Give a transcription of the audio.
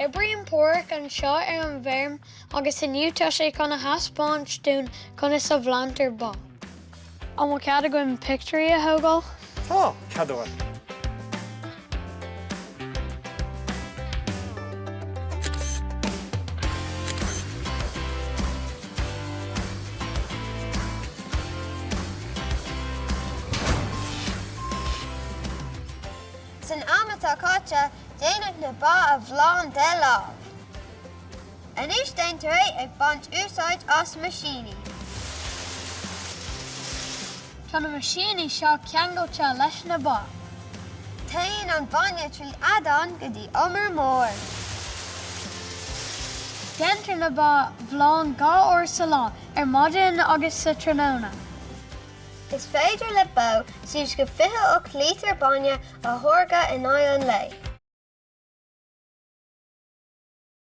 Oibríonn Páraic anseo ar an bhfeirm agus inniu tá sé chun a thaispeáint dúinn conas a bhlantar ba. An bhfuil cead againn pictiúirí a thógáil? Tá cead agat. San am atá caite, déanadh na ba a bhleán de láimh. Anois déantar é ag baint úsáid as meaisíní. Tá na meaisíní seo ceangailte leis na ba. Téann an bainne trí fheadán go dtí umar mór. Déantar na ba a bhleán 2 uair sa lá, ar maidin agus sa tráthnóna. Is féidir le bó suas go 28 lítear bainne a tháirgeadh in aghaidh an lae.